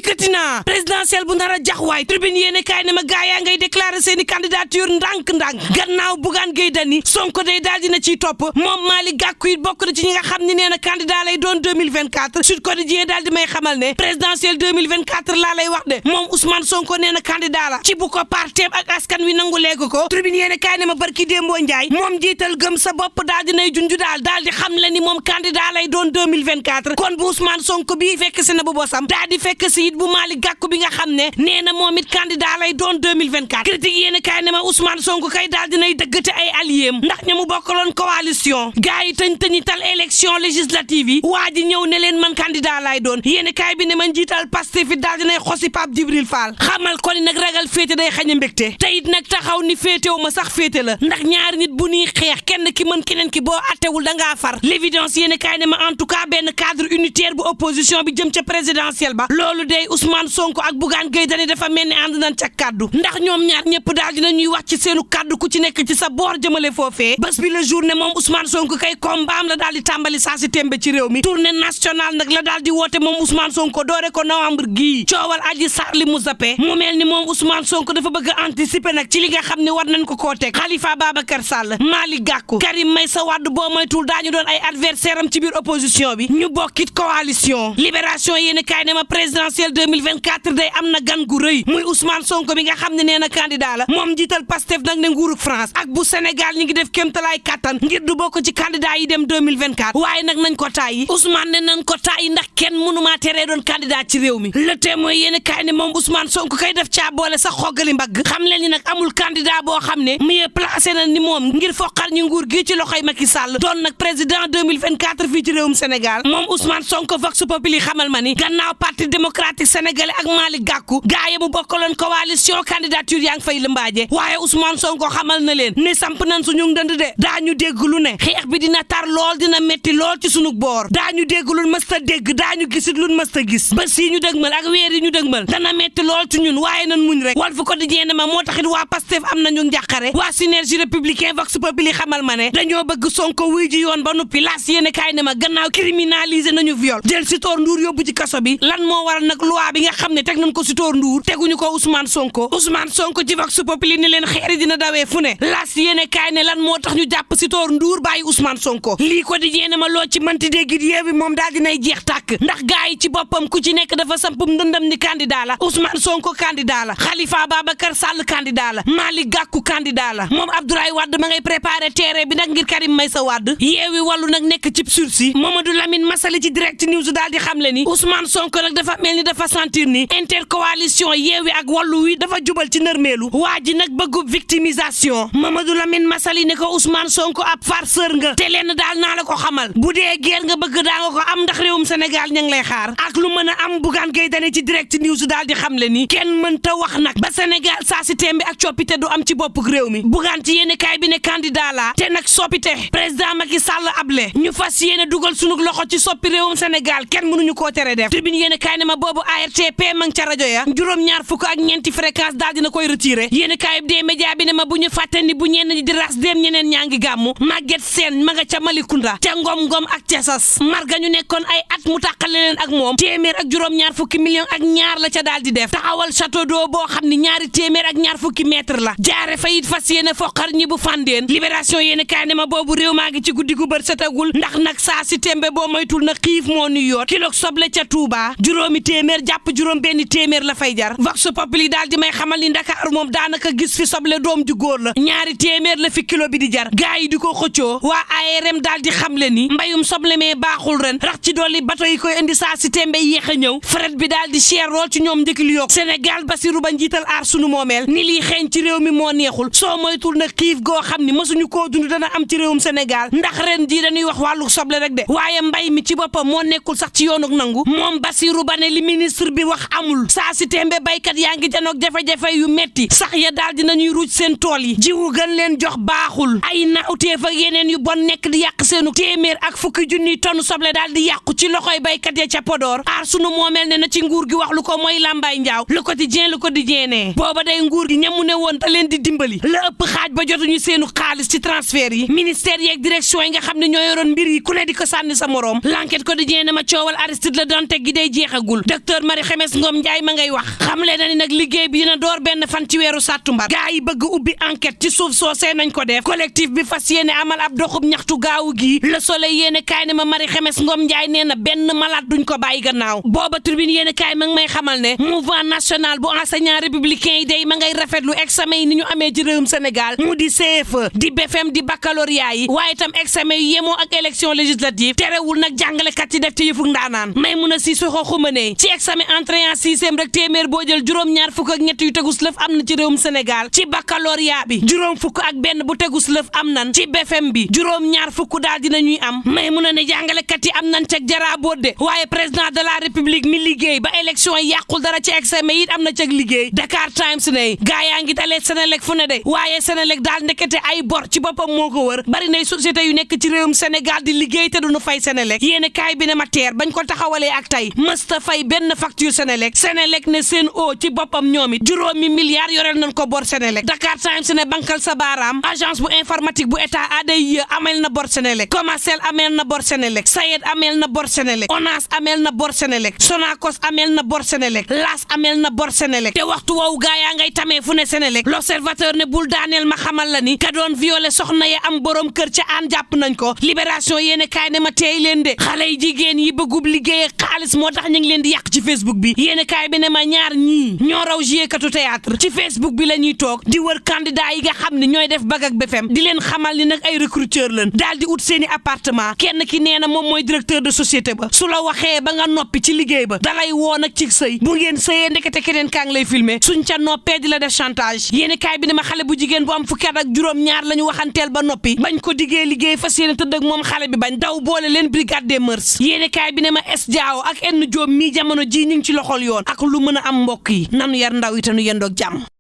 dikkati na présidentielle bu nar a jaxwaay tribune yéene kaay ne ma gaa yaa ngay déclarer seeni candidature ndànk-ndànk gannaaw Bougane Gueye Dany Sonko day daal dina ciy topp moom Malick Gakou it bokk na ci ñi nga xam ne nee na candidat lay doon 2024 Sud Quotidien daal di may xamal ne présidentielle 2024 laa lay wax de moom Ousmane Sonko nee na candidat la ci bu ko parteem ak askan wi nangu léegi ko tribune yéene kaay ne ma barki Dembo Ndiaye moom jiital gëm sa bopp daal dinay junju daal di xam le ni moom candidat lay doon 2024 kon bu Ousmane Sonko bii fekk si na bu bosam daal di fekk si it bu Malick Gakou bi nga xam ne nee na moom it candidat lay doon 2024 critique yéene kaay ne ma Ousmane Sonko kay daal dinay dëggate ay alliéem ndax ña mu bokkaloon coalition gars yi tëñtal élection législative yi waa ji ñëw ne leen man candidat lay doon yéene kaay bi ne man jiital Pastef it daal dinay xosi Pape Djibril Fall xamal ko ni nag ragal féete day xañ a mbégte te it nag taxaw ni féetewu ma sax féete la ndax ñaari nit bu ñuy xeex kenn ki mën keneen ki boo attewul da ngaa far l'évidence yéene kaay ne ma en tout cas benn cadre unitaire bu opposition bi jëm ca présidentielle ba loolu day Ousmane Sonko ak Bougane Gueye Dany dafa mel ni ànd nañ ca kaddu ndax ñoom ñaar ñëpp daal dina ñuy wax ci seenu kaddu ku ci nekk ci sa boor jëmale foofee bés bi la journée moom Ousmane Sonko kay kombaam la daal di tàmbali saa si tembe ci réew mi tournée nationale nag la daal di woote moom Ousmane Sonko doore ko novembre gii coowal Adji Sarr li mu zappe mu mel ni moom Ousmane Sonko dafa bëgg a anticiper nag ci li nga xam ne war nañ ko koo teg Khalifa Babacar Sall Malick Gakou Karim Meïssa Wade boo moytul daañu doon ay adversaire am ci biir opposition bi ñu bokkit coalition libération yéen kaay ne ma présidentielle 2024 day am na gan gu rëy muy Ousmane Sonko bi nga xam ne nee na candidat la moom jiital Pastef nag ne nguurug France ak bu Sénégal ñi ngi def kéemtalaay kattan ngir du bokk ci candidat yi dem 2024 waaye nag nañ ko tàyyi Ousmane ne nañ ko tàyyi ndax kenn mënumaa teree doon candidat ci réew mi le témoin yéen kaay ne moom Ousmane Sonko kay def caa boole sax xoggali mbagg xam leen ni nag amul candidat boo xam ne mieux placé na ni moom ngir foqal ñu nguur gi ci loxoy Macky Sall doon nag président 2024 fii ci réewum Sénégal moom Ousmane Sonko Vox Populi xamal ma ni gannaaw parti démocratique sénégalais ak Malick Gakou gaay mu bokkaloon coalition candidature yaa ngi fay lëmbaaje waaye Ousmane Sonko xamal na leen ne samp nañ suñu ndënd de daañu dégg lu ne xeex bi dina tar lool dina metti lool ci sunu boor daañu dégg lu mësta dégg daañu gisit lu mësta gis ba si ñu dëgmal ak weer yi ñu dëgmal dana metti lool ci ñun waaye nan muñ rek Walf Quotidien ma moo taxit waa Pastef am nañu njàqare waa Synergie républicain Vox Populi xamal ma ne dañoo bëgg Sonko wuy ji yoon ba noppi laas yéene kaay ne ma gannaaw criminaliser nañu viol jël Sitor Ndour yóbbu ci kaso bi lan moo waral nag loi bi nga xam ne teg nañ ko Sitor Ndour teguñu ko Ousmane Sonko ci Vox Populi ni leen xeeri dina dawee fu ne laas yéene kaay ne lan moo tax ñu jàpp Sitor Ndour bàyyi Ousmane Sonko lii Quotidien ne ma loo ci mënti déggit Yewwi moom daal dinay jeex tàkk ndax gaay yi ci boppam ku ci nekk dafa sampum ndëndam ni candidat la Ousmane Sonko candidat la Khalifa Babacar Sall candidat la Malick Gakou candidat la moom Abdoulaye Wade ma ngay préparé terrain bi nag ngir Karim Meïssa Wade Yewwi Wallu nag nekk ci sursis Mamadou Lamine Massaly ci Direct News daal di xamle ni Ousmane Sonko nag dafa mel ni dafa sentir ni intercoalition Yewwi ak Wallu wi dafa jubal ci nërmeelu waa ji nag bëggub victimisation Mamadou Lamine Massaly ne ko Ousmane Sonko ab farceur nga te leen daal naa la ko xamal bu dee guerre nga bëgg daa nga ko am ndax réewum Sénégal ña ngi lay xaar ak lu mën a am Bougane Gueye Dany ci Direct News daal di xamle ni kenn mënta wax nag ba Sénégal saa si tembi ak coppite du am ci bopp réew mi Bougane ci yéene kaay bi ne candidat la te nag soppite président Macky Sall able ñu fas yéene dugal sunu loxo ci soppi réewum Sénégal kenn mënuñu koo tere def tribune yéene kaay ne ma boobu ARTP ma ngi ca rajo ya juróom-ñaar fukk ak ñeenti fréquence daal dina koy retiré yéene kaay bi dee média bi ne ma bu ñu fàtte ni bu ñenn ñi di ras dem ñeneen ñaa ngi gàmmu Maguette Sène ma nga ca Malicounda te ngom-ngom ak ca sas marga ñu nekkoon ay at mu tàqale leen ak moom téeméer ak juróom-ñaar fukki million ak ñaar la ca daal di def taxawal château d'eau boo xam ni ñaari téeméer ak ñaar fukki mètre la jaare fa it fas yéene foqar ñi bu fandeen libération yéene kaay ne ma boobu réew maa ngi ci guddi gu bër setagul ndax nag saa si tembe boo moytul na xiif moo nu yoot kilo soble ca Touba juróomi téeméer jàpp juróom benn téeméer la fay jar Vox Populi daal di may xamal ni Dakar moom daanaka gis fi soble doom ju góor la ñaari téeméer la fi kilo bi di jar gaa yi di ko xëccoo waa ARM daal di xamle ni mbayum soble mee baaxul ren rax ci dolli bato yi koy indi saa si tembe yéex a ñëw fret bi daal di cher lool ci ñoom njëkk li yokk Sénégal Bassirou Ba njiital aar sunu moomeel ni lii xeeñ ci réew mi moo neexul soo moytul na xiif goo xam ni mësuñu koo dund dana am ci réewum Sénégal ndax ren jii dañuy wax wàllu soble rek de waaye mbay mi ci boppam moo nekkul sax ci yoonuk nangu moom Bassirou Ba ne li ministre bi wax amul saa si tembe baykat yaa ngi janoog jafe-jafe yu metti sax ya daal dinañuy ruuj seen tool yi jiwu gën leen jox baaxul ay nawteef ak yeneen yu bon nekk di yàq seenu téeméer ak fukki junniy tonne soble daal di yàqu ci loxoy baykat ya ca Podor aar sunu moomeel ne na ci nguur gi wax lu ko mooy làmbaay njaaw Le Quotidien ne booba day nguur gi ñamu ne woon te leen di dimbali la ëpp xaaj ba jotuñu seenu xaalis ci transfert yi ministère yeeg direction yi nga xam ne ñoo yoroon mbir yi ku ne di ko sànni sa moroom L'Enquête Quotidien ne ma coowal Aristide Le Dantec gi day jeexagul docteur docteur Marie Khemesse Ngom Ndiaye ma ngay wax xamle na ni nag liggéey bi dina door benn fan ci weeru sàttumbar gaa yi bëgg ubbi enquête ci suuf soosee nañ ko def collectif bi fas yéene amal ab doxub ñaxtu gaawu gi Le Soleil yéene kaay ne ma Marie Khemesse Ngom Ndiaye nee na benn malade duñ ko bàyyi gannaaw booba Tribune yéene kaay ma ngi may xamal ne mouvement national bu enseignant républicain yi day ma ngay rafetlu examen yi ni ñu amee ci réewum Sénégal mu di CFE di BFM di baccalauréat yi waaye itam examen yi yemoo ak élection législative terewul nag jàngalekat yi def ci yëfuk ndaanaan may mun a si soxo xumane ci examen entrée en sixième rek téeméer boo jël juróom-ñaar fukk ak ñett yu tegus lëf am na ci réewum Sénégal ci baccalauréat bi juróom fukk ak benn bu tegus lëf am nan ci BFM bi juróom-ñaar fukk daal dinañuy am may mun a ne jàngalekat yi am nañ ceg jaraaboot de waaye président de la république mi liggéey ba élection yi yàqul dara ci examen yi am na ceg liggéey Dakar Times ne gaa yaa ngi dalee Sénélec fu ne de waaye Sénélec daal ndekete ay bor ci boppam moo ko wër bari nay société yu nekk ci réewum Sénégal di liggéey te duñu fay Sénélec yéen kaay bi ne ma teer bañ ko taxawalee ak tey mësta fay benn facture Sénélec Sénélec ne seen o ci boppam ñoom it juróomi milliards yoreel nañ ko bor Sénélec Dakar Times ne bankal sa baaraam agence bu informatique bu état ADIE amel na bor Sénélec Comasel amel na bor Sénélec Sayed amel na bor Sénélec ONAS amel na bor Sénélec Sonacos amel na bor Sénélec Las amel na bor Sénélec te waxtu woowu gaa yaa ngay tamee fu ne Sénélec L'Observateur ne bul daaneel ma xamal la ni ka doon violé soxna ya am borom kër ca aan jàpp nañ ko Libération yéene kaay ne ma teey leen de xale yi jigéen yi bëggub liggéey ak xaalis moo tax ñu ngi leen di yàq ci Facebook bi yéene kaay bi ne ma ñaar ñii ñoo raw jiyekatu théâtre ci Facebook bi la ñuy toog di wër candidat yi nga xam ne ñooy def bag ak BFM di leen xamal ni nag ay recruteur lañ daal di ut seeni appartement kenn ki nee na moom mooy directeur de société ba su la waxee ba nga noppi ci liggéey ba dalay woo nag ci sëy bu ngeen sëyee ndekete keneen kaa ngi lay filmer suñ ca noppee di la def chantage yéene kaay bi ne ma xale bu jigéen bu am fukki at ak juróom-ñaar la ñu waxanteel ba noppi bañ ko diggee liggéey fas yéene tëdd ak moom xale bi bañ daw boole leen brigade des mœurs yéene kaay bi ne ma es jaaw ak enn joom mii jamono ji ñu ngi ci loxol yoon ak lu mën a am mbokk yi nanu yar ndaw yi te nu yendoog jàmm